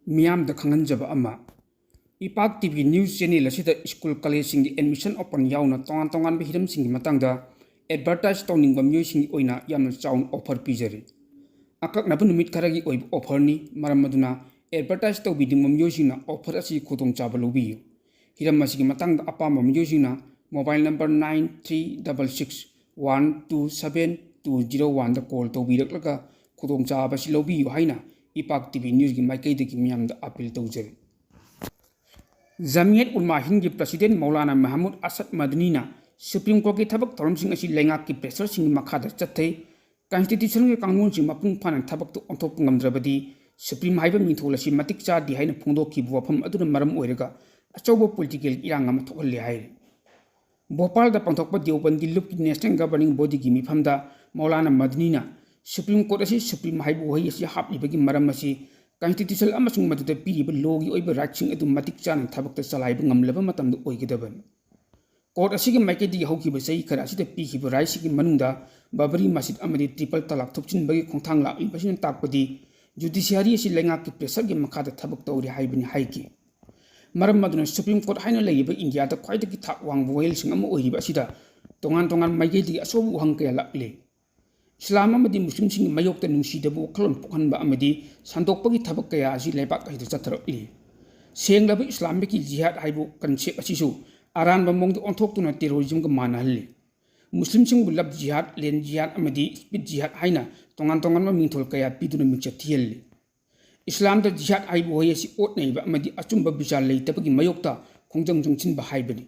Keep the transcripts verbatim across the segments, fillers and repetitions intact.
ꯃꯤꯌꯥꯝꯗ ꯈꯪꯍꯟꯖꯕ ꯑꯃ, ꯏꯄꯥꯛ T V news channel ꯑꯁꯤꯗ school collegeꯁꯤꯡꯒꯤ admission open ꯌꯥꯎꯅ ꯇꯣꯉꯥꯟ ꯇꯣꯉꯥꯟꯕ ꯍꯤꯔꯝꯁꯤꯡꯒꯤ ꯃꯇꯥꯡꯗ advertise ꯇꯧꯅꯤꯡꯕ ꯃꯤꯑꯣꯏꯁꯤꯡꯒꯤ ꯑꯣꯏꯅ ꯌꯥꯝꯅ ꯆꯥꯎꯅ offer ꯄꯤꯖꯔꯤ꯫ ꯑꯀꯛꯅꯕ ꯅꯨꯃꯤꯠ ꯈꯔꯒꯤ ꯑꯣꯏꯕ offerꯅꯤ, ꯃꯔꯝ ꯑꯗꯨꯅ advertise ꯇꯧꯕꯤꯅꯤꯡꯕ ꯃꯤꯑꯣꯏꯁꯤꯡꯅ offer ꯑꯁꯤꯒꯤ ꯈꯨꯗꯣꯡꯆꯥꯕ ꯂꯧꯕꯤꯌꯨ꯫ ꯍꯤꯔꯝ ꯑꯁꯤꯒꯤ ꯃꯇꯥꯡꯗ ꯑꯄꯥꯝꯕ ꯃꯤꯑꯣꯏꯁꯤꯡꯅ mobile number nine three double six one two seven two zero oneꯗ call ꯇꯧꯕꯤꯔꯛꯂꯒ ꯈꯨꯗꯣꯡꯆꯥꯕ ꯑꯁꯤ ꯂꯧꯕꯤꯌꯨ ꯍꯥꯏꯅ ꯏꯄꯥꯛ ꯇꯤ ꯚꯤ newsꯀꯤ ꯃꯥꯏꯀꯩꯗꯒꯤ ꯃꯤꯌꯥꯝꯗ appeal ꯇꯧꯖꯔꯤ꯫ ꯖꯃꯤꯌꯠ ꯎꯂꯃꯥ ꯍꯤꯟꯗꯒꯤ president ꯃꯧꯂꯥꯅꯥ ꯃꯍꯃꯨꯗ ꯑꯁꯗ ꯃꯗꯅꯤꯅ Supreme Courtꯀꯤ ꯊꯕꯛ ꯊꯧꯔꯝꯁꯤꯡ ꯑꯁꯤ ꯂꯩꯉꯥꯛꯀꯤ pressureꯁꯤꯡꯒꯤ ꯃꯈꯥꯗ ꯆꯠꯊꯩ, constitutionꯒꯤ ꯀꯥꯡꯂꯣꯟꯁꯤꯡ ꯃꯄꯨꯡ ꯐꯥꯅ ꯊꯕꯛꯇ ꯑꯣꯟꯊꯣꯛꯄ ꯉꯝꯗ꯭ꯔꯕꯗꯤ Supreme ꯍꯥꯏꯕ ꯃꯤꯡꯊꯣꯜ ꯑꯁꯤ ꯃꯇꯤꯛ ꯆꯥꯗꯦ ꯍꯥꯏꯅ ꯐꯣꯡꯗꯣꯛꯈꯤꯕ ꯋꯥꯐꯝ ꯑꯗꯨꯅ ꯃꯔꯝ ꯑꯣꯏꯔꯒ ꯑꯆꯧꯕ political ꯏꯔꯥꯡ ꯑꯃ ꯊꯣꯛꯍꯜꯂꯦ ꯍꯥꯏꯔꯤ꯫ ꯚꯣꯄꯥꯜꯗ ꯄꯥꯡꯊꯣꯛꯄ ꯗꯤꯑꯣꯕꯟꯗꯤ ꯂꯨꯞꯀꯤ national governing bodyꯒꯤ ꯃꯤꯐꯝꯗ Maulana ꯃꯗꯅꯤꯅ Supreme Court ꯑꯁꯤ Supreme ꯍꯥꯏꯕ ꯋꯥꯍꯩ ꯑꯁꯤ ꯍꯥꯞꯂꯤꯕꯒꯤ ꯃꯔꯝ ꯑꯁꯤ constitution ꯑꯃꯁꯨꯡ ꯃꯗꯨꯗ ꯄꯤꯔꯤꯕ lawꯒꯤ ꯑꯣꯏꯕ rightꯁꯤꯡ ꯑꯗꯨ ꯃꯇꯤꯛ ꯆꯥꯅ ꯊꯕꯛꯇ ꯆꯂꯥꯏꯕ ꯉꯝꯂꯕ ꯃꯇꯝꯗ ꯑꯣꯏꯒꯗꯕꯅꯤ꯫ Court ꯑꯁꯤꯒꯤ ꯃꯥꯏꯀꯩꯗꯒꯤ ꯍꯧꯈꯤꯕ ꯆꯍꯤ ꯈꯔ ꯑꯁꯤꯗ ꯄꯤꯈꯤꯕ rightꯁꯤꯡꯒꯤ ꯃꯅꯨꯡꯗ ꯕꯕꯔꯤ ꯃꯁꯖꯤꯗ ꯑꯃꯗꯤ triple talaq ꯊꯨꯞꯆꯤꯟꯕꯒꯤ ꯈꯣꯡꯊꯥꯡ ꯂꯥꯛꯂꯤꯕꯁꯤꯅ ꯇꯥꯛꯄꯗꯤ judiciary ꯑꯁꯤ ꯂꯩꯉꯥꯛꯀꯤ pressureꯒꯤ ꯃꯈꯥꯗ ꯊꯕꯛ ꯇꯧꯔꯤ ꯍꯥꯏꯕꯅꯤ ꯍꯥꯏꯈꯤ꯫ ꯃꯔꯝ ꯑꯗꯨꯅ Supreme Court ꯍꯥꯏꯅ ꯂꯩꯔꯤꯕ ꯏꯟꯗꯤꯌꯥꯗ ꯈ꯭ꯋꯥꯏꯗꯒꯤ ꯊꯥꯛ ꯋꯥꯡꯕ ꯋꯥꯌꯦꯜꯁꯪ ꯑꯃ ꯑꯣꯏꯔꯤꯕ ꯑꯁꯤꯗ ꯇꯣꯉꯥꯟ ꯇꯣꯉꯥꯟꯕ ꯃꯥꯏꯀꯩꯗꯒꯤ ꯑꯆꯧꯕ ꯋꯥꯍꯪ ꯀꯌꯥ ꯂꯥꯛꯂꯤ꯫ ꯏꯁꯂꯥꯝ ꯑꯃꯗꯤ ꯃꯨꯁꯂꯤꯝꯁꯤꯡꯒꯤ ꯃꯥꯌꯣꯛꯇ ꯅꯨꯡꯁꯤꯗꯕ ꯋꯥꯈꯜꯂꯣꯟ ꯄꯣꯛꯍꯟꯕ ꯑꯃꯗꯤ ꯁꯟꯗꯣꯛꯄꯒꯤ ꯊꯕꯛ ꯀꯌꯥ ꯑꯁꯤ ꯂꯩꯕꯥꯛ ꯑꯁꯤꯗ ꯆꯠꯊꯔꯛꯂꯤ꯫ ꯁꯦꯡꯂꯕ ꯏꯁꯂꯥꯃꯤꯛꯀꯤ ꯖꯤꯍꯥꯗ ꯍꯥꯏꯕ concept ꯑꯁꯤꯁꯨ ꯑꯔꯥꯟꯕ ꯃꯑꯣꯡꯗ ꯑꯣꯟꯊꯣꯛꯇꯨꯅ terrorismꯒ ꯃꯥꯟꯅꯍꯜꯂꯤ꯫ ꯃꯨꯁꯂꯤꯝꯁꯤꯡꯕꯨ love ꯖꯤꯍꯥꯗ, land ꯖꯤꯍꯥꯗ ꯑꯃꯗꯤ speech ꯖꯤꯍꯥꯗ ꯍꯥꯏꯅ ꯇꯣꯉꯥꯟ ꯇꯣꯉꯥꯟꯕ ꯃꯤꯡꯊꯣꯜ ꯀꯌꯥ ꯄꯤꯗꯨꯅ ꯃꯤꯡꯆꯠ ꯊꯤꯍꯜꯂꯤ꯫ ꯏꯁꯂꯥꯝꯗ ꯖꯤꯍꯥꯗ ꯍꯥꯏꯕ ꯋꯥꯍꯩ ꯑꯁꯤ ꯑꯣꯠꯅꯩꯕ ꯑꯃꯗꯤ ꯑꯆꯨꯝꯕ ꯕꯤꯆꯥꯔ ꯂꯩꯇꯕꯒꯤ ꯃꯥꯌꯣꯛꯇ ꯈꯣꯡꯖꯪ ꯆꯪꯁꯤꯟꯕ ꯍꯥꯏꯕꯅꯤ꯫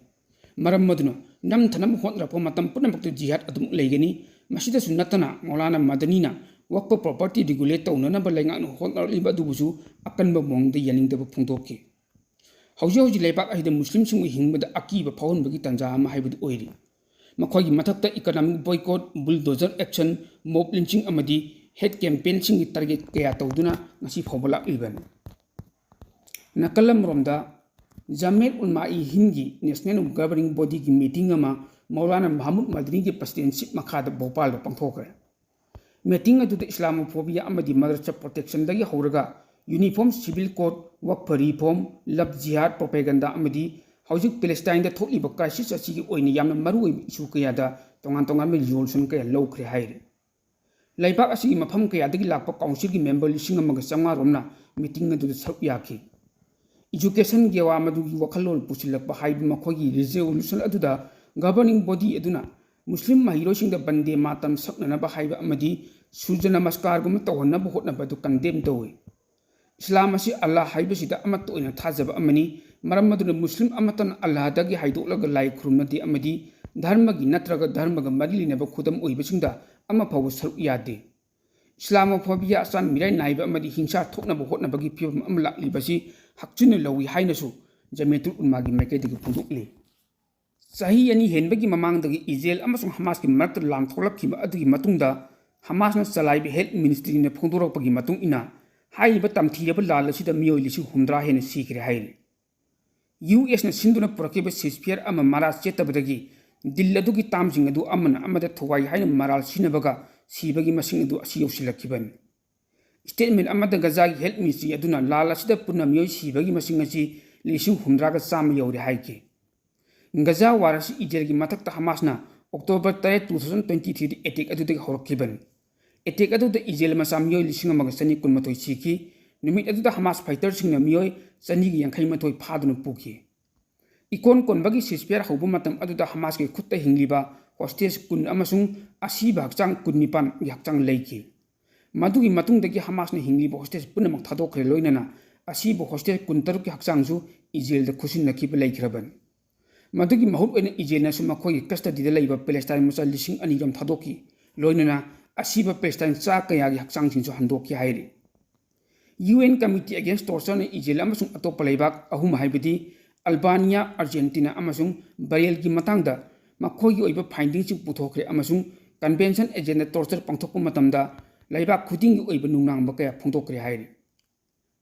ꯃꯔꯝ ꯑꯗꯨꯅ ꯅꯝꯊꯅꯕ ꯍꯣꯠꯅꯔꯛꯄ ꯃꯇꯝ ꯄꯨꯝꯅꯃꯛꯇ ꯖꯤꯍꯥꯗ ꯑꯗꯨꯃꯛ ꯂꯩꯒꯅꯤ꯫ ꯃꯁꯤꯗꯁꯨ ꯅꯠꯇꯅ ꯃꯧꯂꯥꯅꯥ ꯃꯗꯅꯤꯅ ꯋꯛꯐ property regulate ꯇꯧꯅꯅꯕ ꯂꯩꯉꯥꯛꯅ ꯍꯣꯠꯅꯔꯛꯂꯤꯕ ꯑꯗꯨꯕꯨꯁꯨ ꯑꯀꯟꯕ ꯃꯑꯣꯡꯗ ꯌꯥꯅꯤꯡꯗꯕ ꯐꯣꯡꯗꯣꯛꯈꯤ꯫ ꯍꯧꯖꯤꯛ ꯍꯧꯖꯤꯛ ꯂꯩꯕꯥꯛ ꯑꯁꯤꯗ ꯃꯨꯁꯂꯤꯝꯁꯤꯡꯕꯨ ꯍꯤꯡꯕꯗ ꯑꯀꯤꯕ ꯐꯥꯎꯍꯟꯕꯒꯤ ꯇꯥꯟꯖꯥ ꯑꯃ ꯍꯥꯏꯕꯗꯨ ꯑꯣꯏꯔꯤ꯫ ꯃꯈꯣꯏꯒꯤ ꯃꯊꯛꯇ economic boycott, bulldozer action, mob lynching ꯑꯃꯗꯤ hate campaignꯁꯤꯡꯒꯤ target ꯀꯌꯥ ꯇꯧꯗꯨꯅ ꯉꯁꯤ ꯐꯥꯎꯕ ꯂꯥꯛꯂꯤꯕꯅꯤ꯫ ꯅꯥꯀꯜ ꯑꯃꯔꯣꯝꯗ ꯖꯃꯤꯌꯠ ꯎꯂꯃꯥ-ꯏ ꯍꯤꯟꯗꯒꯤ national governing bodyꯒꯤ meeting ꯑꯃ ꯃꯧꯂꯥꯅꯥ ꯃꯍꯃꯨꯗ ꯃꯗꯅꯤꯒꯤ presidency ꯃꯈꯥꯗ ꯚꯣꯄꯥꯜꯗ ꯄꯥꯡꯊꯣꯛꯈ꯭ꯔꯦ꯫ Meeting ꯑꯗꯨꯗ Islamophobia ꯑꯃꯗꯤ ꯃꯗꯔꯁꯥ protectionꯗꯒꯤ ꯍꯧꯔꯒ Uniform Civil Code, Waqf reform, Love Jihad propaganda ꯑꯃꯗꯤ ꯍꯧꯖꯤꯛ ꯄꯦꯂꯦꯁꯇꯥꯏꯟꯗ ꯊꯣꯛꯂꯤꯕ crisis ꯑꯁꯤꯒꯤ ꯑꯣꯏꯅ ꯌꯥꯝꯅ ꯃꯔꯨꯑꯣꯏꯕ issue ꯀꯌꯥꯗ ꯇꯣꯉꯥꯟ ꯇꯣꯉꯥꯟꯕ resolution ꯀꯌꯥ ꯂꯧꯈ꯭ꯔꯦ ꯍꯥꯏꯔꯤ꯫ ꯂꯩꯕꯥꯛ ꯑꯁꯤꯒꯤ ꯃꯐꯝ ꯀꯌꯥꯗꯒꯤ ꯂꯥꯛꯄ councilꯒꯤ member ꯂꯤꯁꯤꯡ ꯑꯃꯒ ꯆꯥꯝꯃꯉꯥ ꯔꯣꯝꯅ meeting ꯑꯗꯨꯗ ꯁꯔꯨꯛ ꯌꯥꯈꯤ꯫ Education ꯒꯦꯋꯥ ꯃꯗꯨꯒꯤ ꯋꯥꯈꯜꯂꯣꯟ ꯄꯨꯁꯤꯜꯂꯛꯄ ꯍꯥꯏꯕ ꯃꯈꯣꯏꯒꯤ resolution ꯑꯗꯨꯗ governing body ꯑꯗꯨꯅ ꯃꯨꯁꯂꯤꯝ ꯃꯍꯩꯔꯣꯏꯁꯤꯡꯗ ꯕꯟꯗꯦ ꯃꯥꯇꯝ ꯁꯛꯅꯅꯕ ꯍꯥꯏꯕ ꯑꯃꯗꯤ ꯁꯨꯔꯖ ꯅꯃꯁꯀꯥꯔꯒꯨꯝꯕ ꯇꯧꯍꯟꯅꯕ ꯍꯣꯠꯅꯕ ꯑꯗꯨ condemn ꯇꯧꯏ꯫ ꯏꯁꯂꯥꯝ ꯑꯁꯤ ꯑꯜꯂꯥꯍ ꯍꯥꯏꯕꯁꯤꯗ ꯑꯃꯠꯇ ꯑꯣꯏꯅ ꯊꯥꯖꯕ ꯑꯃꯅꯤ꯫ ꯃꯔꯝ ꯑꯗꯨꯅ ꯃꯨꯁꯂꯤꯝ ꯑꯃꯠꯇꯅ ꯑꯜꯂꯥꯍꯗꯒꯤ ꯍꯥꯏꯗꯣꯛꯂꯒ ꯂꯥꯏ ꯈꯨꯔꯨꯝꯅꯗꯦ ꯑꯃꯗꯤ ꯙꯔꯃꯒꯤ ꯅꯠꯇ꯭ꯔꯒ ꯙꯔꯃꯒ ꯃꯔꯤ ꯂꯩꯅꯕ ꯈꯨꯗꯝ ꯑꯣꯏꯕꯁꯤꯡꯗ ꯑꯃ ꯐꯥꯎꯕ ꯁꯔꯨꯛ ꯌꯥꯗꯦ꯫ ꯏꯁꯂꯥꯃꯣꯐꯣꯕꯤꯌꯥ, ꯑꯆꯥꯟ ꯃꯤꯔꯥꯏ ꯅꯥꯏꯕ ꯑꯃꯗꯤ ꯍꯤꯡꯁꯥ ꯊꯣꯛꯅꯕ ꯍꯣꯠꯅꯕꯒꯤ ꯐꯤꯕꯝ ꯑꯃ ꯂꯥꯛꯂꯤꯕꯁꯤ ꯍꯛꯆꯤꯟꯅ ꯂꯧꯏ ꯍꯥꯏꯅꯁꯨ ꯖꯃꯤꯌꯥꯇꯨꯜ ꯎꯂꯃꯥꯒꯤ ꯃꯥꯏꯀꯩꯗꯒꯤ ꯐꯣꯡꯗꯣꯛꯂꯤ꯫ ꯆꯍꯤ ꯑꯅꯤ ꯍꯦꯟꯕꯒꯤ ꯃꯃꯥꯡꯗꯒꯤ ꯏꯖꯔꯦꯜ ꯑꯃꯁꯨꯡ ꯍꯃꯥꯁꯀꯤ ꯃꯔꯛꯇ ꯂꯥꯟ ꯊꯣꯛꯂꯛꯈꯤꯕ ꯑꯗꯨꯒꯤ ꯃꯇꯨꯡꯗ ꯍꯃꯥꯁꯅ ꯆꯂꯥꯏꯕ health ministryꯅ ꯐꯣꯡꯗꯣꯔꯛꯄꯒꯤ ꯃꯇꯨꯡ ꯏꯟꯅ ꯍꯥꯏꯔꯤꯕ ꯇꯝꯊꯤꯔꯕ ꯂꯥꯟ ꯑꯁꯤꯗ ꯃꯤꯑꯣꯏ ꯂꯤꯁꯤꯡ ꯍꯨꯝꯗ꯭ꯔꯥ ꯍꯦꯟꯅ ꯁꯤꯈ꯭ꯔꯦ ꯍꯥꯏꯔꯤ꯫ ꯌꯨ ꯑꯦꯁꯅ ꯁꯤꯟꯗꯨꯅ ꯄꯨꯔꯛꯈꯤꯕ ceasefire ꯑꯃ ꯃꯔꯥ ꯆꯦꯠꯇꯕꯗꯒꯤ ꯗꯤꯜ ꯑꯗꯨꯒꯤ termꯁꯤꯡ ꯑꯗꯨ ꯑꯃꯅ ꯑꯃꯗ ꯊꯨꯒꯥꯏ ꯍꯥꯏꯅ ꯃꯔꯥꯜ ꯁꯤꯅꯕꯒ ꯁꯤꯕꯒꯤ ꯃꯁꯤꯡ ꯑꯗꯨ ꯑꯁꯤ ꯌꯧꯁꯤꯜꯂꯛꯈꯤꯕꯅꯤ꯫ Statement ꯑꯃꯗ ꯒꯖꯥꯒꯤ health ministry ꯑꯗꯨꯅ ꯂꯥꯟ ꯑꯁꯤꯗ ꯄꯨꯟꯅ ꯃꯤꯑꯣꯏ ꯁꯤꯕꯒꯤ ꯃꯁꯤꯡ ꯑꯁꯤ ꯂꯤꯁꯤꯡ ꯍꯨꯝꯗ꯭ꯔꯥꯒ ꯆꯥꯝꯃ ꯌꯧꯔꯦ ꯍꯥꯏꯈꯤ꯫ ꯒꯖꯥ war ꯑꯁꯤ ꯏꯖꯔꯦꯜꯒꯤ ꯃꯊꯛꯇ ꯍꯃꯥꯁꯅ October ꯇꯔꯦꯠ, two thousand twenty threeꯗ attack ꯑꯗꯨꯗꯒꯤ ꯍꯧꯔꯛꯈꯤꯕꯅꯤ꯫ Attack ꯑꯗꯨꯗ ꯏꯖꯔꯦꯜ ꯃꯆꯥ ꯃꯤꯑꯣꯏ ꯂꯤꯁꯤꯡ ꯑꯃꯒ ꯆꯅꯤ ꯀꯨꯟꯃꯥꯊꯣꯏ ꯁꯤꯈꯤ꯫ ꯅꯨꯃꯤꯠ ꯑꯗꯨꯗ ꯍꯃꯥꯁ fighterꯁꯤꯡꯅ ꯃꯤꯑꯣꯏ ꯆꯅꯤꯒ ꯌꯥꯡꯈꯩ ꯃꯥꯊꯣꯏ ꯐꯥꯗꯨꯅ ꯄꯨꯈꯤ꯫ ꯏꯀꯣꯟ ꯀꯣꯟꯕꯒꯤ ceasefire ꯍꯧꯕ ꯃꯇꯝ ꯑꯗꯨꯗ ꯍꯃꯥꯁꯀꯤ ꯈꯨꯠꯇ ꯍꯤꯡꯂꯤꯕ hostage ꯀꯨꯟ ꯑꯃꯁꯨꯡ ꯑꯁꯤꯕ ꯍꯛꯆꯥꯡ ꯀꯨꯟꯅꯤꯄꯥꯟꯒꯤ ꯍꯛꯆꯥꯡ ꯂꯩꯈꯤ꯫ ꯃꯗꯨꯒꯤ ꯃꯇꯨꯡꯗꯒꯤ ꯍꯃꯥꯁꯅ ꯍꯤꯡꯂꯤꯕ hostage ꯄꯨꯝꯅꯃꯛ ꯊꯥꯗꯣꯛꯈ꯭ꯔꯦ, ꯂꯣꯏꯅꯅ ꯑꯁꯤꯕ hostage ꯀꯨꯟꯇꯔꯨꯛꯀꯤ ꯍꯛꯆꯥꯡꯁꯨ ꯏꯖꯔꯦꯜꯗ ꯈꯨꯠꯁꯤꯟꯅꯈꯤꯕ ꯂꯩꯈ꯭ꯔꯕꯅꯤ꯫ ꯃꯗꯨꯒꯤ ꯃꯍꯨꯠ ꯑꯣꯏꯅ ꯏꯖꯔꯦꯜꯅꯁꯨ ꯃꯈꯣꯏꯒꯤ custodyꯗ ꯂꯩꯕ ꯄꯦꯂꯦꯁꯇꯥꯏꯟ ꯃꯆꯥ ꯂꯤꯁꯤꯡ ꯑꯅꯤ ꯔꯣꯝ ꯊꯥꯗꯣꯛꯈꯤ, ꯂꯣꯏꯅꯅ ꯑꯁꯤꯕ ꯄꯦꯂꯦꯁꯇꯥꯏꯟ ꯆꯥ ꯀꯌꯥꯒꯤ ꯍꯛꯆꯥꯡꯁꯤꯡꯁꯨ ꯍꯟꯗꯣꯛꯈꯤ ꯍꯥꯏꯔꯤ꯫ UN Committee Against Tortureꯅ ꯏꯖꯔꯦꯜ ꯑꯃꯁꯨꯡ ꯑꯇꯣꯞꯄ ꯂꯩꯕꯥꯛ ꯑꯍꯨꯝ, ꯍꯥꯏꯕꯗꯤ ꯑꯜꯕꯥꯅꯤꯌꯥ, ꯑꯥꯔꯖꯦꯟꯇꯤꯅꯥ ꯑꯃꯁꯨꯡ ꯕꯔꯦꯜꯒꯤ ꯃꯇꯥꯡꯗ ꯃꯈꯣꯏꯒꯤ ꯑꯣꯏꯕ findingꯁꯤꯡ ꯄꯨꯊꯣꯛꯈ꯭ꯔꯦ ꯑꯃꯁꯨꯡ convention agentꯅ torture ꯄꯥꯡꯊꯣꯛꯄ ꯃꯇꯝꯗ ꯂꯩꯕꯥꯛ ꯈꯨꯗꯤꯡꯒꯤ ꯑꯣꯏꯕ ꯅꯨꯡꯅꯥꯡꯕ ꯀꯌꯥ ꯐꯣꯡꯗꯣꯛꯈ꯭ꯔꯦ ꯍꯥꯏꯔꯤ꯫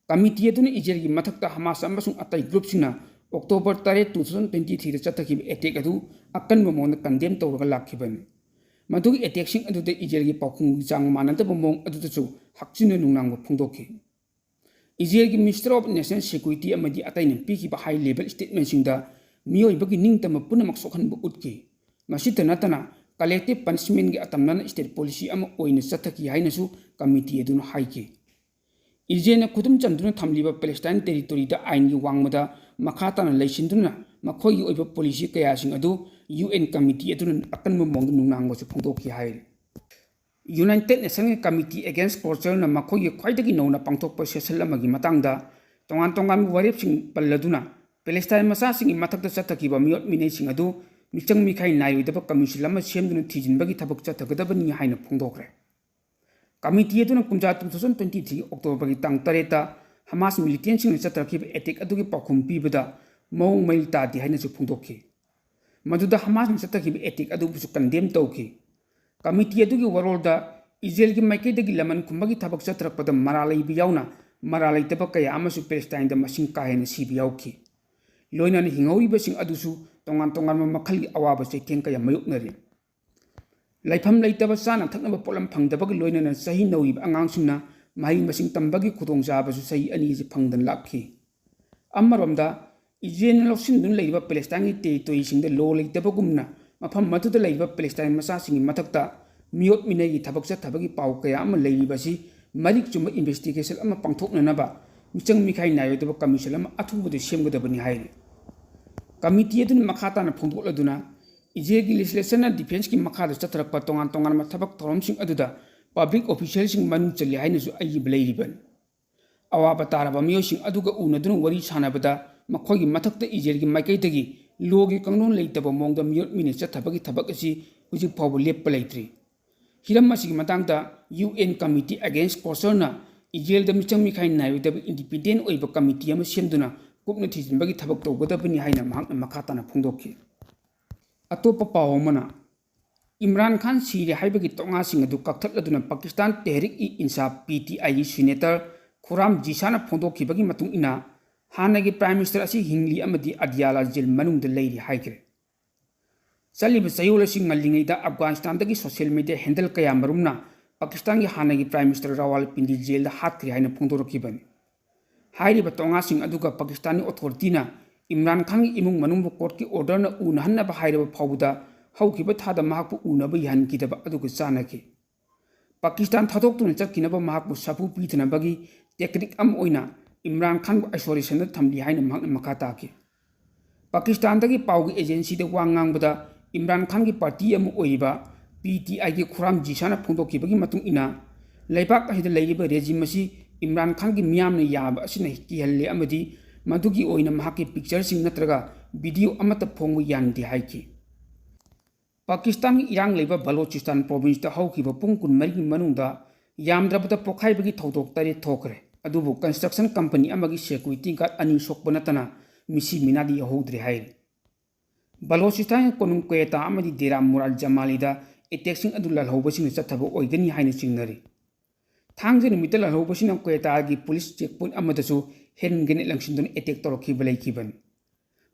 Committee ꯑꯗꯨꯅ ꯏꯖꯔꯦꯜꯒꯤ ꯃꯊꯛꯇ ꯍꯃꯥꯁ ꯑꯃꯁꯨꯡ ꯑꯇꯩ groupꯁꯤꯡꯅ October ꯇꯔꯦꯠ, two thousand twenty threeꯗ ꯆꯠꯊꯈꯤꯕ attack ꯑꯗꯨ ꯑꯀꯟꯕ ꯃꯑꯣꯡꯗ condemn ꯇꯧꯔꯒ ꯂꯥꯛꯈꯤꯕꯅꯤ꯫ ꯃꯗꯨꯒꯤ attackꯁꯤꯡ ꯑꯗꯨꯗ ꯏꯖꯔꯦꯜꯒꯤ ꯄꯥꯎꯈꯨꯝꯒꯤ ꯆꯥꯡ ꯃꯥꯟꯅꯗꯕ ꯃꯑꯣꯡ ꯑꯗꯨꯗꯁꯨ ꯍꯛꯆꯤꯟꯅ ꯅꯨꯡꯅꯥꯡꯕ ꯐꯣꯡꯗꯣꯛꯈꯤ꯫ ꯏꯖꯔꯦꯜꯒꯤ Minister of National Security ꯑꯃꯗꯤ ꯑꯇꯩꯅ ꯄꯤꯈꯤꯕ high level statementꯁꯤꯡꯗ ꯃꯤꯑꯣꯏꯕꯒꯤ ꯅꯤꯡꯇꯝꯕ ꯄꯨꯝꯅꯃꯛ ꯁꯣꯛꯍꯟꯕ ꯎꯠꯈꯤ꯫ ꯃꯁꯤꯇ ꯅꯠꯇꯅ, collective punishmentꯒꯤ ꯑꯇꯝꯅꯅ state policy ꯑꯃ ꯑꯣꯏꯅ ꯆꯠꯊꯈꯤ ꯍꯥꯏꯅꯁꯨ committee ꯑꯗꯨꯅ ꯍꯥꯏꯈꯤ꯫ ꯏꯖꯔꯦꯜꯅ ꯈꯨꯗꯨꯝ ꯆꯟꯗꯨꯅ ꯊꯝꯂꯤꯕ Palestine territoryꯗ ꯑꯥꯏꯟꯒꯤ ꯋꯥꯡꯃꯗ ꯃꯈꯥ ꯇꯥꯅ ꯂꯩꯁꯤꯟꯗꯨꯅ ꯃꯈꯣꯏꯒꯤ ꯑꯣꯏꯕ policy ꯀꯌꯥꯁꯤꯡ ꯑꯗꯨ U N committee ꯑꯗꯨꯅ ꯑꯀꯟꯕ ꯃꯑꯣꯡꯗ ꯅꯨꯡꯅꯥꯡꯕꯁꯨ ꯐꯣꯡꯗꯣꯛꯈꯤ ꯍꯥꯏꯔꯤ꯫ United Nations Committee Against Tortureꯅ ꯃꯈꯣꯏꯒꯤ ꯈ꯭ꯋꯥꯏꯗꯒꯤ ꯅꯧꯅ ꯄꯥꯡꯊꯣꯛꯄ session ꯑꯃꯒꯤ ꯃꯇꯥꯡꯗ ꯇꯣꯉꯥꯟ ꯇꯣꯉꯥꯟꯕ ꯋꯥꯔꯦꯞꯁꯤꯡ ꯄꯜꯂꯗꯨꯅ, ꯄꯦꯂꯦꯁꯇꯥꯏꯟ ꯃꯆꯥꯁꯤꯡꯒꯤ ꯃꯊꯛꯇ ꯆꯠꯊꯈꯤꯕ ꯃꯤꯑꯣꯠ ꯃꯤꯅꯩꯁꯤꯡ ꯑꯗꯨ ꯃꯤꯆꯪ ꯃꯤꯈꯥꯏ ꯅꯥꯏꯔꯣꯏꯗꯕ commission ꯑꯃ ꯁꯦꯝꯗꯨꯅ ꯊꯤꯖꯤꯟꯕꯒꯤ ꯊꯕꯛ ꯆꯠꯊꯒꯗꯕꯅꯤ ꯍꯥꯏꯅ ꯐꯣꯡꯗꯣꯛꯈ꯭ꯔꯦ꯫ Committee ꯑꯗꯨꯅ ꯀꯨꯝꯖꯥ two thousand twenty three Octoberꯒꯤ ꯇꯥꯡ ꯇꯔꯦꯠꯇ Hamas militantꯁꯤꯡꯅ ꯆꯠꯊꯔꯛꯈꯤꯕ attack ꯑꯗꯨꯒꯤ ꯄꯥꯎꯈꯨꯝ ꯄꯤꯕꯗ ꯃꯑꯣꯡ ꯃꯔꯤꯜ ꯇꯥꯗꯦ ꯍꯥꯏꯅꯁꯨ ꯐꯣꯡꯗꯣꯛꯈꯤ꯫ ꯃꯗꯨꯗ Hamasꯅ ꯆꯠꯊꯈꯤꯕ attack ꯑꯗꯨꯕꯨꯁꯨ condemn ꯇꯧꯈꯤ꯫ Committee ꯑꯗꯨꯒꯤ ꯋꯥꯔꯣꯜꯗ, ꯏꯖꯔꯦꯜꯒꯤ ꯃꯥꯏꯀꯩꯗꯒꯤ ꯂꯃꯟ ꯈꯨꯝꯕꯒꯤ ꯊꯕꯛ ꯆꯠꯊꯔꯛꯄꯗ ꯃꯔꯥꯜ ꯂꯩꯕ ꯌꯥꯎꯅ ꯃꯔꯥꯜ ꯂꯩꯇꯕ ꯀꯌꯥ ꯑꯃꯁꯨ ꯄꯦꯂꯦꯁꯇꯥꯏꯟꯗ ꯃꯁꯤꯡ ꯀꯥ ꯍꯦꯟꯅ ꯁꯤꯕ ꯌꯥꯎꯈꯤ꯫ ꯂꯣꯏꯅꯅ ꯍꯤꯡꯍꯧꯔꯤꯕꯁꯤꯡ ꯑꯗꯨꯁꯨ ꯇꯣꯉꯥꯟ ꯇꯣꯉꯥꯟꯕ ꯃꯈꯜꯒꯤ ꯑꯋꯥꯕ ꯆꯩꯊꯦꯡ ꯀꯌꯥ ꯃꯥꯌꯣꯛꯅꯔꯤ꯫ ꯂꯩꯐꯝ ꯂꯩꯇꯕ, ꯆꯥꯅ ꯊꯛꯅꯕ ꯄꯣꯠꯂꯝ ꯐꯪꯗꯕꯒ ꯂꯣꯏꯅꯅ ꯆꯍꯤ ꯅꯧꯔꯤꯕ ꯑꯉꯥꯡꯁꯤꯡꯅ ꯃꯍꯩ ꯃꯁꯤꯡ ꯇꯝꯕꯒꯤ ꯈꯨꯗꯣꯡꯆꯥꯕꯁꯨ ꯆꯍꯤ ꯑꯅꯤꯁꯤ ꯐꯪꯗꯅ ꯂꯥꯛꯈꯤ꯫ ꯑꯃꯔꯣꯝꯗ, ꯏꯖꯔꯦꯜꯅ ꯂꯧꯁꯤꯟꯗꯨꯅ ꯂꯩꯔꯤꯕ ꯄꯦꯂꯦꯁꯇꯥꯏꯟꯒꯤ territoryꯁꯤꯡꯗ law ꯂꯩꯇꯕꯒꯨꯝꯅ ꯃꯐꯝ ꯑꯗꯨꯗ ꯂꯩꯔꯤꯕ ꯄꯦꯂꯦꯁꯇꯥꯏꯟ ꯃꯆꯥꯁꯤꯡꯒꯤ ꯃꯊꯛꯇ ꯃꯤꯑꯣꯠ ꯃꯤꯅꯩꯒꯤ ꯊꯕꯛ ꯆꯠꯊꯕꯒꯤ ꯄꯥꯎ ꯀꯌꯥ ꯑꯃ ꯂꯩꯔꯤꯕ ꯑꯁꯤ ꯃꯔꯤꯛ ꯆꯨꯝꯕ investigation ꯑꯃ ꯄꯥꯡꯊꯣꯛꯅꯅꯕ ꯃꯤꯆꯪ ꯃꯤꯈꯥꯏ ꯅꯥꯏꯔꯣꯏꯗꯕ commission ꯑꯃ ꯑꯊꯨꯕꯗ ꯁꯦꯝꯒꯗꯕꯅꯤ ꯍꯥꯏꯔꯤ꯫ Committee ꯑꯗꯨꯅ ꯃꯈꯥ ꯇꯥꯅ ꯐꯣꯡꯗꯣꯛꯂꯗꯨꯅ, ꯏꯖꯔꯦꯜꯒꯤ legislationꯅ defenceꯀꯤ ꯃꯈꯥꯗ ꯆꯠꯊꯔꯛꯄ ꯇꯣꯉꯥꯟ ꯇꯣꯉꯥꯟꯕ ꯊꯕꯛ ꯊꯧꯔꯝꯁꯤꯡ ꯑꯗꯨꯗ public officialꯁꯤꯡ ꯃꯅꯨꯡ ꯆꯜꯂꯤ ꯍꯥꯏꯅꯁꯨ ꯑꯏꯕ ꯂꯩꯔꯤꯕꯅꯤ꯫ ꯑꯋꯥꯕ ꯇꯥꯔꯕ ꯃꯤꯑꯣꯏꯁꯤꯡ ꯑꯗꯨꯒ ꯎꯅꯗꯨꯅ ꯋꯥꯔꯤ ꯁꯥꯟꯅꯕꯗ ꯃꯈꯣꯏꯒꯤ ꯃꯊꯛꯇ ꯏꯖꯔꯦꯜꯒꯤ ꯃꯥꯏꯀꯩꯗꯒꯤ lawꯒꯤ ꯀꯥꯡꯂꯣꯟ ꯂꯩꯇꯕ ꯃꯑꯣꯡꯗ ꯃꯤꯑꯣꯠ ꯃꯤꯅꯩ ꯆꯠꯊꯕꯒꯤ ꯊꯕꯛ ꯑꯁꯤ ꯍꯧꯖꯤꯛ ꯐꯥꯎꯕ ꯂꯦꯞꯄ ꯂꯩꯇ꯭ꯔꯤ꯫ ꯍꯤꯔꯝ ꯑꯁꯤꯒꯤ ꯃꯇꯥꯡꯗ U N Committee Against Tortureꯅ ꯏꯖꯔꯦꯜꯗ ꯃꯤꯆꯪ ꯃꯤꯈꯥꯏ ꯅꯥꯏꯔꯣꯏꯗꯕ independent ꯑꯣꯏꯕ committee ꯑꯃ ꯁꯦꯝꯗꯨꯅ ꯀꯨꯞꯅ ꯊꯤꯖꯤꯟꯕꯒꯤ ꯊꯕꯛ ꯇꯧꯒꯗꯕꯅꯤ ꯍꯥꯏꯅ ꯃꯍꯥꯛꯅ ꯃꯈꯥ ꯇꯥꯅ ꯐꯣꯡꯗꯣꯛꯈꯤ꯫ ꯑꯇꯣꯞꯄ ꯄꯥꯎ ꯑꯃꯅ, ꯏꯝꯔꯥꯟ ꯈꯥꯟ ꯁꯤꯔꯦ ꯍꯥꯏꯕꯒꯤ ꯇꯣꯉꯥꯁꯤꯡ ꯑꯗꯨ ꯀꯛꯊꯠꯂꯗꯨꯅ ꯄꯥꯀꯤꯁꯇꯥꯟ ꯇꯦꯍꯔꯤꯛ-ꯏ-ꯏꯟꯁꯥꯐ, P T I ꯒꯤ senator ꯈꯨꯔꯥꯝ ꯖꯤꯁꯥꯅ ꯐꯣꯡꯗꯣꯛꯈꯤꯕꯒꯤ ꯃꯇꯨꯡ ꯏꯟꯅ, ꯍꯥꯟꯅꯒꯤ Prime Minister ꯑꯁꯤ ꯍꯤꯡꯂꯤ ꯑꯃꯗꯤ ꯑꯗꯤꯌꯥꯂꯥ ꯖꯦꯜ ꯃꯅꯨꯡꯗ ꯂꯩꯔꯤ ꯍꯥꯏꯈ꯭ꯔꯦ꯫ ꯆꯠꯂꯤꯕ ꯆꯌꯣꯜ ꯑꯁꯤ ꯉꯜꯂꯤꯉꯩꯗ ꯑꯐꯒꯥꯅꯤꯁꯇꯥꯟꯗꯒꯤ social media handle ꯀꯌꯥ ꯃꯔꯨꯝꯅ ꯄꯥꯀꯤꯁꯇꯥꯟꯒꯤ ꯍꯥꯟꯅꯒꯤ Prime Minister ꯔꯥꯋꯥꯜꯄꯤꯟꯗꯤ ꯖꯦꯜꯗ ꯍꯥꯠꯈ꯭ꯔꯦ ꯍꯥꯏꯅ ꯐꯣꯡꯗꯣꯔꯛꯈꯤꯕꯅꯤ꯫ ꯍꯥꯏꯔꯤꯕ ꯇꯣꯉꯥꯁꯤꯡ ꯑꯗꯨꯒ ꯄꯥꯀꯤꯁꯇꯥꯟꯒꯤ ꯑꯣꯊꯣꯔꯤꯇꯤꯅ ꯏꯝꯔꯥꯟ ꯈꯥꯟꯒꯤ ꯏꯃꯨꯡ ꯃꯅꯨꯡꯕꯨ ꯀꯣꯔꯠꯀꯤ ꯑꯣꯔꯗꯔꯅ ꯎꯅꯍꯟꯅꯕ ꯍꯥꯏꯔꯕ ꯐꯥꯎꯕꯗ ꯍꯧꯈꯤꯕ ꯊꯥꯗ ꯃꯍꯥꯛꯄꯨ ꯎꯅꯕ ꯌꯥꯍꯟꯈꯤꯗꯕ ꯑꯗꯨꯒ ꯆꯥꯟꯅꯈꯤ꯫ ꯄꯥꯀꯤꯁꯇꯥꯟ ꯊꯥꯗꯣꯛꯇꯨꯅ ꯆꯠꯈꯤꯅꯕ ꯃꯍꯥꯛꯄꯨ ꯁꯥꯐꯨ ꯄꯤꯊꯅꯕꯒꯤ ꯇꯦꯛꯅꯤꯛ ꯑꯃ ꯑꯣꯏꯅ ꯏꯝꯔꯥꯟ ꯈꯥꯟꯕꯨ ꯑꯥꯏꯁꯣꯂꯦꯁꯟꯗ ꯊꯝꯂꯤ ꯍꯥꯏꯅ ꯃꯍꯥꯛꯅ ꯃꯈꯥ ꯇꯥꯈꯤ꯫ ꯄꯥꯀꯤꯁꯇꯥꯟꯗꯒꯤ ꯄꯥꯎꯒꯤ ꯑꯦꯖꯦꯟꯁꯤꯗ ꯋꯥ ꯉꯥꯡꯕꯗ ꯏꯝꯔꯥꯟ ꯈꯥꯟꯒꯤ ꯄꯥꯔꯇꯤ ꯑꯃ ꯑꯣꯏꯔꯤꯕ ꯄꯤ ꯇꯤ ꯑꯥꯏꯒꯤ ꯈꯨꯔꯥꯝ ꯖꯤꯁꯥꯅ ꯐꯣꯡꯗꯣꯛꯈꯤꯕꯒꯤ ꯃꯇꯨꯡ ꯏꯟꯅ, ꯂꯩꯕꯥꯛ ꯑꯁꯤꯗ ꯂꯩꯔꯤꯕ ꯔꯦꯖꯤꯝ ꯑꯁꯤ ꯏꯝꯔꯥꯟ ꯈꯥꯟꯒꯤ ꯃꯤꯌꯥꯝꯅ ꯌꯥꯕ ꯑꯁꯤꯅ ꯀꯤꯍꯜꯂꯦ ꯑꯃꯗꯤ ꯃꯗꯨꯒꯤ ꯑꯣꯏꯅ ꯃꯍꯥꯛꯀꯤ ꯄꯤꯛꯆꯔꯁꯤꯡ ꯅꯠꯇ꯭ꯔꯒ ꯚꯤꯗꯤꯑꯣ ꯑꯃꯠꯇ ꯐꯣꯡꯕ ꯌꯥꯍꯟꯗꯦ ꯍꯥꯏꯈꯤ꯫ ꯄꯥꯀꯤꯁꯇꯥꯟꯒꯤ ꯏꯔꯥꯡ ꯂꯩꯕ ꯕꯂꯣꯆꯤꯁꯇꯥꯟ ꯄ꯭ꯔꯣꯚꯤꯟꯁꯇ ꯍꯧꯈꯤꯕ ꯄꯨꯡ ꯀꯨꯟꯃꯔꯤꯒꯤ ꯃꯅꯨꯡꯗ ꯌꯥꯝꯗ꯭ꯔꯕꯗ ꯄꯣꯈꯥꯏꯕꯒꯤ ꯊꯧꯗꯣꯛ ꯇꯔꯦꯠ ꯊꯣꯛꯈ꯭ꯔꯦ, ꯑꯗꯨꯕꯨ ꯀꯟꯁꯇ꯭ꯔꯛꯁꯟ ꯀꯝꯄꯅꯤ ꯑꯃꯒꯤ ꯁꯦꯀ꯭ꯌꯨꯔꯤꯇꯤ ꯒꯥꯔꯗ ꯑꯅꯤ ꯁꯣꯛꯄ ꯅꯠꯇꯅ ꯃꯤꯁꯤ ꯃꯤꯅꯥꯗꯤ ꯌꯥꯎꯍꯧꯗ꯭ꯔꯦ ꯍꯥꯏꯔꯤ꯫ ꯕꯂꯣꯆꯤꯁꯇꯥꯟꯒꯤ ꯀꯣꯅꯨꯡ ꯀ꯭ꯋꯦꯇꯥ ꯑꯃꯗꯤ ꯗꯦꯔꯥ ꯃꯨꯔꯥꯗ ꯖꯃꯥꯂꯤꯗ ꯑꯦꯇꯦꯛꯁꯤꯡ ꯑꯗꯨ ꯂꯥꯜꯍꯧꯕꯁꯤꯡꯅ ꯆꯠꯊꯕ ꯑꯣꯏꯒꯅꯤ ꯍꯥꯏꯅ ꯆꯤꯡꯅꯔꯤ꯫ ꯊꯥꯡꯖ ꯅꯨꯃꯤꯠꯇ ꯂꯥꯜꯍꯧꯕꯁꯤꯡꯅ ꯀ꯭ꯋꯦꯇꯥꯒꯤ ꯄꯨꯂꯤꯁ ꯆꯦꯛꯄꯣꯏꯟ ꯑꯃꯗꯁꯨ ꯍꯦꯟ ꯒ꯭ꯔꯦꯅꯦꯗ ꯂꯪꯁꯤꯟꯗꯨꯅ ꯑꯦꯇꯦꯛ ꯇꯧꯔꯛꯈꯤꯕ ꯂꯩꯈꯤꯕꯅꯤ꯫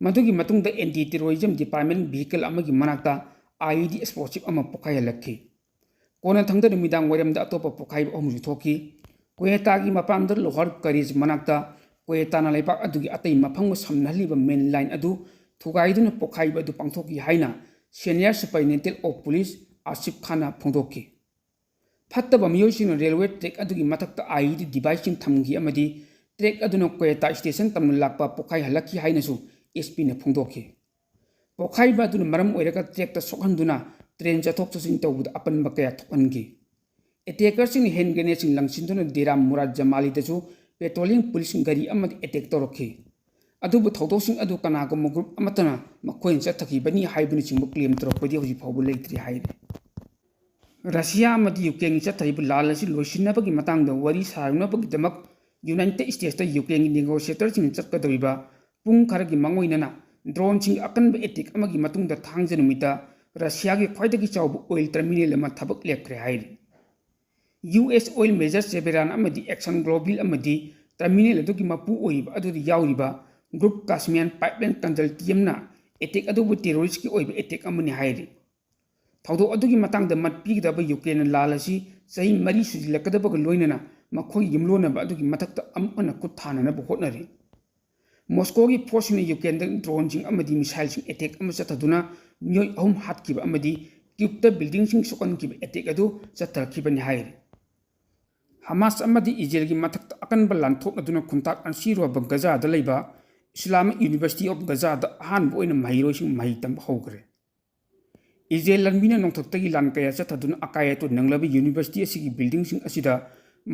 ꯃꯗꯨꯒꯤ ꯃꯇꯨꯡꯗ ꯑꯦꯟꯇꯤ ꯇꯦꯔꯣꯔꯤꯖꯝ ꯗꯤꯄꯥꯔꯠꯃꯦꯟ ꯚꯤꯍꯤꯀꯜ ꯑꯃꯒꯤ ꯃꯅꯥꯛꯇ ꯑꯥꯏ ꯏ ꯗꯤ ꯑꯦꯛꯁꯄ꯭ꯂꯣꯁꯤꯞ ꯑꯃ ꯄꯣꯈꯥꯏꯍꯜꯂꯛꯈꯤ꯫ ꯀꯣꯟꯅ ꯊꯪꯗ ꯅꯨꯃꯤꯗꯥꯡ ꯋꯥꯏꯔꯝꯗ ꯑꯇꯣꯞꯄ ꯄꯣꯈꯥꯏꯕ ꯑꯍꯨꯝꯁꯨ ꯊꯣꯛꯈꯤ꯫ ꯀ꯭ꯋꯦꯇꯥꯒꯤ ꯃꯄꯥꯟꯗ ꯂꯣꯍꯔ ꯀꯔꯤꯖ ꯃꯅꯥꯛꯇ ꯀ꯭ꯋꯦꯇꯥꯅ ꯂꯩꯕꯥꯛ ꯑꯗꯨꯒꯤ ꯑꯇꯩ ꯃꯐꯝꯒ ꯁꯝꯅꯍꯜꯂꯤꯕ ꯃꯦꯟ ꯂꯥꯏꯟ ꯑꯗꯨ ꯊꯨꯒꯥꯏꯗꯨꯅ ꯄꯣꯈꯥꯏꯕ ꯑꯗꯨ ꯄꯥꯡꯊꯣꯛꯈꯤ ꯍꯥꯏꯅ ꯁꯦꯅꯤꯌꯔ ꯁꯨꯄꯔꯤꯟꯇꯦꯟꯗꯦꯟꯠ ꯑꯣꯐ ꯄꯨꯂꯤꯁ ꯑꯥꯁꯤꯐ ꯈꯥꯟꯅ ꯐꯣꯡꯗꯣꯛꯈꯤ꯫ ꯐꯠꯇꯕ ꯃꯤꯑꯣꯏꯁꯤꯡꯅ ꯔꯦꯜꯋꯦ ꯇ꯭ꯔꯦꯛ ꯑꯗꯨꯒꯤ ꯃꯊꯛꯇ ꯑꯥꯏ ꯏ ꯗꯤ ꯗꯤꯚꯥꯏꯁꯁꯤꯡ ꯊꯝꯈꯤ ꯑꯃꯗꯤ ꯇ꯭ꯔꯦꯛ ꯑꯗꯨꯅ ꯀ꯭ꯋꯦꯇꯥ ꯁ꯭ꯇꯦꯁꯟ ꯇꯝꯅ ꯂꯥꯛꯄ ꯄꯣꯈꯥꯏꯍꯜꯂꯛꯈꯤ ꯍꯥꯏꯅꯁꯨ ꯑꯦꯁ ꯄꯤꯅ ꯐꯣꯡꯗꯣꯛꯈꯤ꯫ ꯄꯣꯈꯥꯏꯕ ꯑꯗꯨꯅ ꯃꯔꯝ ꯑꯣꯏꯔꯒ ꯇ꯭ꯔꯦꯛꯇ ꯁꯣꯛꯍꯟꯗꯨꯅ ꯇ꯭ꯔꯦꯟ ꯆꯠꯊꯣꯛ ꯆꯠꯁꯤꯟ ꯇꯧꯕꯗ ꯑꯄꯟꯕ ꯀꯌꯥ ꯊꯣꯛꯍꯟꯈꯤ꯫ ꯑꯦꯇꯦꯀꯔꯁꯤꯡꯅ ꯍꯦꯟ ꯒ꯭ꯔꯦꯅꯦꯗꯁꯤꯡ ꯂꯪꯁꯤꯟꯗꯨꯅ ꯗꯦꯔꯥ ꯃꯨꯔꯥꯗ ꯖꯃꯥꯂꯤꯗꯁꯨ ꯄꯦꯇ꯭ꯔꯣꯂꯤꯡ ꯄꯨꯂꯤꯁ ꯒꯥꯔꯤ ꯑꯃꯗ ꯑꯦꯇꯦꯛ ꯇꯧꯔꯛꯈꯤ꯫ ꯑꯗꯨꯕꯨ ꯊꯧꯗꯣꯛꯁꯤꯡ ꯑꯗꯨ ꯀꯅꯥꯒꯨꯝꯕ ꯒ꯭ꯔꯨꯞ ꯑꯃꯠꯇꯅ ꯃꯈꯣꯏꯅ ꯆꯠꯊꯈꯤꯕꯅꯤ ꯍꯥꯏꯕꯅꯆꯤꯡꯕ ꯀ꯭ꯂꯦꯝ ꯇꯧꯔꯛꯄꯗꯤ ꯍꯧꯖꯤꯛ ꯐꯥꯎꯕ ꯂꯩꯇ꯭ꯔꯤ ꯍꯥꯏꯔꯤ꯫ ꯔꯁꯤꯌꯥ ꯑꯃꯗꯤ ꯌꯨꯀ꯭ꯔꯦꯟꯒꯤ ꯆꯠꯊꯔꯤꯕ ꯂꯥꯟ ꯑꯁꯤ ꯂꯣꯏꯁꯤꯟꯅꯕꯒꯤ ꯃꯇꯥꯡꯗ ꯋꯥꯔꯤ ꯁꯥꯔꯛꯅꯕꯒꯤꯗꯃꯛ ꯌꯨꯅꯥꯏꯇꯦꯗ ꯁ꯭ꯇꯦꯠꯁꯇ ꯌꯨꯀ꯭ꯔꯦꯟꯒꯤ ꯅꯦꯒꯣꯁꯤꯌꯦꯇꯔꯁꯤꯡꯅ ꯆꯠꯀꯗꯧꯔꯤꯕ ꯄꯨꯡ ꯈꯔꯒꯤ ꯃꯥꯡꯑꯣꯏꯅꯅ ꯗ꯭ꯔꯣꯟꯁꯤꯡꯒꯤ ꯑꯀꯟꯕ ꯑꯦꯇꯦꯛ ꯑꯃꯒꯤ ꯃꯇꯨꯡꯗ ꯊꯥꯡꯖ ꯅꯨꯃꯤꯠꯇ ꯔꯁꯤꯌꯥꯒꯤ ꯈ꯭ꯋꯥꯏꯗꯒꯤ ꯆꯥꯎꯕ ꯑꯣꯏꯜ ꯇꯔꯃꯤꯅꯦꯜ ꯑꯃ ꯊꯕꯛ ꯂꯦꯞꯈ꯭ꯔꯦ ꯍꯥꯏꯔꯤ꯫ ꯌꯨ ꯑꯦꯁ ꯑꯣꯏꯜ ꯃꯦꯖꯔ ꯆꯦꯕꯦꯔꯥꯟ ꯑꯃꯗꯤ ꯑꯦꯛꯁꯟ ꯒ꯭ꯂꯣꯕꯤꯜ ꯑꯃꯗꯤ ꯇꯔꯃꯤꯅꯦꯜ ꯑꯗꯨꯒꯤ ꯃꯄꯨ ꯑꯣꯏꯔꯤꯕ ꯑꯗꯨꯗ ꯌꯥꯎꯔꯤꯕ ꯒ꯭ꯔꯨꯞ ꯀꯥꯁꯃꯤꯌꯥꯟ ꯄꯥꯏꯞꯂꯥꯏꯟ ꯀꯟꯁꯔꯇꯤꯌꯝꯅ ꯑꯦꯇꯦꯛ ꯑꯗꯨꯕꯨ ꯇꯦꯔꯣꯔꯤꯁꯀꯤ ꯑꯣꯏꯕ ꯑꯦꯇꯦꯛ ꯑꯃꯅꯤ ꯍꯥꯏꯔꯤ꯫ ꯊꯧꯗꯣꯛ ꯑꯗꯨꯒꯤ ꯃꯇꯥꯡꯗ ꯃꯠ ꯄꯤꯒꯗꯕ ꯌꯨꯀ꯭ꯔꯦꯟꯅ ꯂꯥꯜ ꯑꯁꯤ ꯆꯍꯤ ꯃꯔꯤ ꯁꯨꯖꯤꯜꯂꯛꯀꯗꯕꯒ ꯂꯣꯏꯅꯅ ꯃꯈꯣꯏꯒꯤ ꯌꯨꯝꯂꯣꯟꯅꯕ ꯑꯗꯨꯒꯤ ꯃꯊꯛꯇ ꯑꯃꯨꯛ ꯍꯟꯅ ꯈꯨꯠ ꯊꯥꯅꯅꯕ ꯍꯣꯠꯅꯔꯤ꯫ ꯃꯣꯁꯀꯣꯒꯤ ꯐꯣꯔꯁꯁꯤꯡꯅ ꯌꯨꯀ꯭ꯔꯦꯟꯗ ꯗ꯭ꯔꯣꯟꯁꯤꯡ ꯑꯃꯗꯤ ꯃꯤꯁꯥꯏꯜꯁꯤꯡ ꯑꯦꯇꯦꯛ ꯑꯃ ꯆꯠꯊꯗꯨꯅ ꯃꯤꯑꯣꯏ ꯑꯍꯨꯝ ꯍꯥꯠꯈꯤꯕ ꯑꯃꯗꯤ ꯀ꯭ꯌꯨꯕꯇ ꯕꯤꯜꯗꯤꯡꯁꯤꯡ ꯁꯣꯛꯍꯟꯈꯤꯕ ꯑꯦꯇꯦꯛ ꯑꯗꯨ ꯆꯠꯊꯈꯤꯕꯅꯤ ꯍꯥꯏꯔꯤ꯫ ꯍꯃꯥꯁ ꯑꯃꯗꯤ ꯏꯖꯔꯦꯜꯒꯤ ꯃꯊꯛꯇ ꯑꯀꯟꯕ ꯂꯥꯟ ꯊꯣꯛꯅꯗꯨꯅ ꯈꯨꯟꯇꯥꯛ ꯑꯁꯤꯔꯨꯕ ꯒꯖꯥꯗ ꯂꯩꯕ ꯏꯁꯂꯥꯃꯤꯛ ꯌꯨꯅꯤꯚꯔꯁꯤꯇꯤ ꯑꯣꯐ ꯒꯖꯥꯗ ꯑꯍꯥꯟꯕ ꯑꯣꯏꯅ ꯃꯍꯩꯔꯣꯏꯁꯤꯡ ꯃꯍꯩ ꯇꯝꯕ ꯍꯧꯈ꯭ꯔꯦ꯫ ꯏꯖꯔꯦꯜ ꯂꯥꯟꯃꯤꯅ ꯅꯣꯡꯊꯛꯇꯒꯤ ꯂꯥꯟ ꯀꯌꯥ ꯆꯠꯊꯗꯨꯅ ꯑꯀꯥꯏ ꯑꯇꯣꯏ ꯅꯪꯂꯕ ꯌꯨꯅꯤꯚꯔꯁꯤꯇꯤ ꯑꯁꯤꯒꯤ ꯕꯤꯜꯗꯤꯡꯁꯤꯡ ꯑꯁꯤꯗ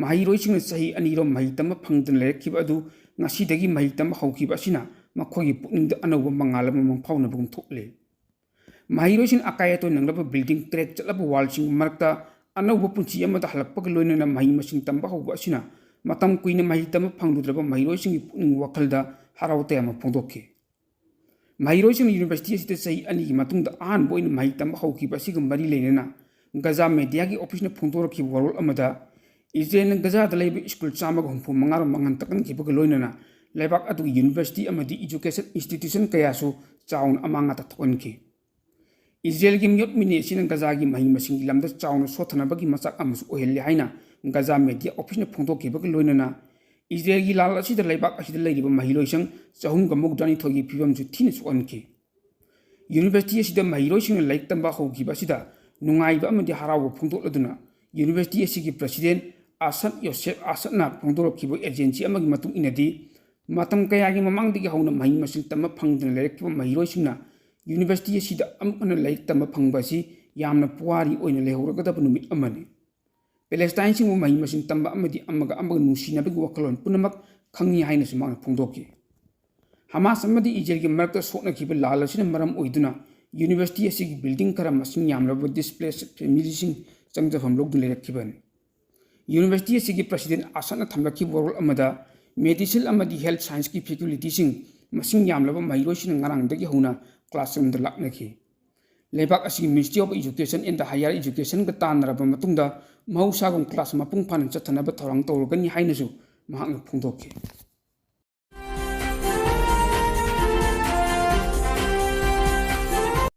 ꯃꯍꯩꯔꯣꯏꯁꯤꯡꯅ ꯆꯍꯤ ꯑꯅꯤꯔꯣꯝ ꯃꯍꯩ ꯇꯝꯕ ꯐꯪꯗꯅ ꯂꯩꯔꯛꯈꯤꯕ ꯑꯗꯨ ꯉꯁꯤꯗꯒꯤ ꯃꯍꯩ ꯇꯝꯕ ꯍꯧꯈꯤꯕ ꯑꯁꯤꯅ ꯃꯈꯣꯏꯒꯤ ꯄꯨꯛꯅꯤꯡꯗ ꯑꯅꯧꯕ ꯃꯉꯥꯜ ꯑꯃꯃꯝ ꯐꯥꯎꯅꯕꯒꯨꯝ ꯊꯣꯛꯂꯦ꯫ ꯃꯍꯩꯔꯣꯏꯁꯤꯡꯅ ꯑꯀꯥꯏ ꯑꯇꯣꯏ ꯅꯪꯂꯕ ꯕꯤꯜꯗꯤꯡ, ꯀ꯭ꯔꯦꯛ ꯆꯠꯂꯕ ꯋꯥꯜꯁꯤꯡꯒꯤ ꯃꯔꯛꯇ ꯑꯅꯧꯕ ꯄꯨꯟꯁꯤ ꯑꯃꯗ ꯍꯜꯂꯛꯄꯒ ꯂꯣꯏꯅꯅ ꯃꯍꯩ ꯃꯁꯤꯡ ꯇꯝꯕ ꯍꯧꯕ ꯑꯁꯤꯅ ꯃꯇꯝ ꯀꯨꯏꯅ ꯃꯍꯩ ꯇꯝꯕ ꯐꯪꯂꯨꯗ꯭ꯔꯕ ꯃꯍꯩꯔꯣꯏꯁꯤꯡꯒꯤ ꯄꯨꯛꯅꯤꯡ ꯋꯥꯈꯜꯗ ꯍꯔꯥꯎ ꯇꯌꯥꯝꯕ ꯐꯣꯡꯗꯣꯛꯈꯤ꯫ ꯃꯍꯩꯔꯣꯏꯁꯤꯡꯅ ꯌꯨꯅꯤꯚꯔꯁꯤꯇꯤ ꯑꯁꯤꯗ ꯆꯍꯤ ꯑꯅꯤꯒꯤ ꯃꯇꯨꯡꯗ ꯑꯍꯥꯟꯕ ꯑꯣꯏꯅ ꯃꯍꯩ ꯇꯝꯕ ꯍꯧꯈꯤꯕ ꯑꯁꯤꯒ ꯃꯔꯤ ꯂꯩꯅꯅ ꯒꯖꯥ ꯃꯦꯗꯤꯌꯥꯒꯤ ꯑꯣꯐꯤꯁꯅ ꯐꯣꯡꯗꯣꯔꯛꯈꯤꯕ ꯋꯥꯔꯣꯜ ꯑꯃꯗ, ꯏꯖꯔꯦꯜꯅ ꯒꯖꯥꯗ ꯂꯩꯕ ꯁ꯭ꯀꯨꯜ ꯆꯥꯝꯃꯒ ꯍꯨꯝꯐꯨ ꯃꯉꯥ ꯔꯣꯝ ꯃꯥꯡꯍꯟ ꯇꯥꯛꯍꯟꯈꯤꯕꯒ ꯂꯣꯏꯅꯅ ꯂꯩꯕꯥꯛ ꯑꯗꯨꯒꯤ ꯌꯨꯅꯤꯚꯔꯁꯤꯇꯤ ꯑꯃꯗꯤ ꯏꯖꯨꯀꯦꯁꯟ ꯏꯟꯁꯇꯤꯇ꯭ꯌꯨꯁꯟ ꯀꯌꯥꯁꯨ ꯆꯥꯎꯅ ꯑꯃꯥꯡ ꯑꯇꯥ ꯊꯣꯛꯍꯟꯈꯤ꯫ ꯏꯖꯔꯦꯜꯒꯤ ꯃꯤꯑꯣꯠ ꯃꯤꯅꯩ ꯑꯁꯤꯅ ꯒꯖꯥꯒꯤ ꯃꯍꯩ ꯃꯁꯤꯡꯒꯤ ꯂꯝꯗ ꯆꯥꯎꯅ ꯁꯣꯠꯊꯅꯕꯒꯤ ꯃꯆꯥꯛ ꯑꯃꯁꯨ ꯑꯣꯏꯍꯜꯂꯤ ꯍꯥꯏꯅ ꯒꯖꯥ ꯃꯦꯗꯤꯌꯥ ꯑꯣꯐꯤꯁꯅ ꯐꯣꯡꯗꯣꯛꯈꯤꯕꯒ ꯂꯣꯏꯅꯅ ꯏꯖꯔꯦꯜꯒꯤ ꯂꯥꯜ ꯑꯁꯤꯗ ꯂꯩꯕꯥꯛ ꯑꯁꯤꯗ ꯂꯩꯔꯤꯕ ꯃꯍꯩꯔꯣꯏꯁꯪ ꯆꯍꯨꯝꯒ ꯃꯧꯗ꯭ꯔꯥꯅꯤꯊꯣꯏꯒꯤ ꯐꯤꯕꯝꯁꯨ ꯊꯤꯅ ꯁꯣꯛꯍꯟꯈꯤ꯫ ꯌꯨꯅꯤꯚꯔꯁꯤꯇꯤ ꯑꯁꯤꯗ ꯃꯍꯩꯔꯣꯏꯁꯤꯡꯅ ꯂꯥꯏꯔꯤꯛ ꯇꯝꯕ ꯍꯧꯈꯤꯕ ꯑꯁꯤꯗ ꯅꯨꯡꯉꯥꯏꯕ ꯑꯃꯗꯤ ꯍꯔꯥꯎꯕ ꯐꯣꯡꯗꯣꯛꯂꯗꯨꯅ ꯌꯨꯅꯤꯚꯔꯁꯤꯇꯤ ꯑꯁꯤꯒꯤ ꯄ꯭ꯔꯁꯤꯗꯦꯟ ꯑꯁꯗ ꯌꯣꯁꯦꯐ ꯑꯁꯗꯅ ꯐꯣꯡꯗꯣꯔꯛꯈꯤꯕ ꯑꯦꯖꯦꯟꯁꯤ ꯑꯃꯒꯤ ꯃꯇꯨꯡ ꯏꯟꯅꯗꯤ, ꯃꯇꯝ ꯀꯌꯥꯒꯤ ꯃꯃꯥꯡꯗꯒꯤ ꯍꯧꯅ ꯃꯍꯩ ꯃꯁꯤꯡ ꯇꯝꯕ ꯐꯪꯗꯅ ꯂꯩꯔꯛꯈꯤꯕ ꯃꯍꯩꯔꯣꯏꯁꯤꯡꯅ ꯌꯨꯅꯤꯚꯔꯁꯤꯇꯤ ꯑꯁꯤꯗ ꯑꯃꯨꯛ ꯍꯟꯅ ꯂꯥꯏꯔꯤꯛ ꯇꯝꯕ ꯐꯪꯕ ꯑꯁꯤ ꯌꯥꯝꯅ ꯄꯨꯋꯥꯔꯤ ꯑꯣꯏꯅ ꯂꯩꯍꯧꯔꯒꯗꯕ ꯅꯨꯃꯤꯠ ꯑꯃꯅꯤ꯫ ꯄꯦꯂꯦꯁꯇꯥꯏꯟꯁꯤꯡꯕꯨ ꯃꯍꯩ ꯃꯁꯤꯡ ꯇꯝꯕ ꯑꯃꯗꯤ ꯑꯃꯒ ꯑꯃꯒ ꯅꯨꯡꯁꯤꯅꯕꯒꯤ ꯋꯥꯈꯜꯂꯣꯟ ꯄꯨꯝꯅꯃꯛ ꯈꯪꯉꯤ ꯍꯥꯏꯅꯁꯨ ꯃꯍꯥꯛꯅ ꯐꯣꯡꯗꯣꯛꯈꯤ꯫ ꯍꯃꯥꯁ ꯑꯃꯗꯤ ꯏꯖꯔꯦꯜꯒꯤ ꯃꯔꯛꯇ ꯁꯣꯛꯅꯈꯤꯕ ꯂꯥꯜ ꯑꯁꯤꯅ ꯃꯔꯝ ꯑꯣꯏꯗꯨꯅ ꯌꯨꯅꯤꯚꯔꯁꯤꯇꯤ ꯑꯁꯤꯒꯤ ꯕꯤꯜꯗꯤꯡ ꯈꯔ ꯃꯁꯤꯡ ꯌꯥꯝꯂꯕ ꯗꯤꯁꯄ꯭ꯂꯦꯁ ꯐꯦꯃꯤꯂꯤꯁꯤꯡ ꯆꯪꯖꯐꯝ ꯂꯧꯗꯨꯅ ꯂꯩꯔꯛꯈꯤꯕꯅꯤ꯫ ꯌꯨꯅꯤꯚꯔꯁꯤꯇꯤ ꯑꯁꯤꯒꯤ ꯄ꯭ꯔꯁꯤꯗꯦꯟ ꯑꯁꯗꯅ ꯊꯝꯂꯛꯈꯤꯕ ꯋꯥꯔꯣꯜ ꯑꯃꯗ, ꯃꯦꯗꯤꯁꯤꯟ ꯑꯃꯗꯤ ꯍꯦꯜꯊ ꯁꯥꯏꯟꯁꯀꯤ ꯐꯦꯀꯜꯇꯤꯁꯤꯡ ꯃꯁꯤꯡ ꯌꯥꯝꯂꯕ ꯃꯍꯩꯔꯣꯏꯁꯤꯡꯅ ꯉꯔꯥꯡꯗꯒꯤ ꯍꯧꯅ ꯀ꯭ꯂꯥꯁꯔꯨꯝꯗ ꯂꯥꯛꯅꯈꯤ꯫ ꯂꯩꯕꯥꯛ ꯑꯁꯤꯒꯤ Ministry of Education and Higher Educationꯒ ꯇꯥꯟꯅꯔꯕ ꯃꯇꯨꯡꯗ ꯃꯍꯧꯁꯥꯒꯨꯝ ꯀ꯭ꯂꯥꯁ ꯃꯄꯨꯡ ꯐꯥꯅ ꯆꯠꯊꯅꯕ ꯊꯧꯔꯥꯡ ꯇꯧꯔꯒꯅꯤ ꯍꯥꯏꯅꯁꯨ ꯃꯍꯥꯛꯅ ꯐꯣꯡꯗꯣꯛꯈꯤ꯫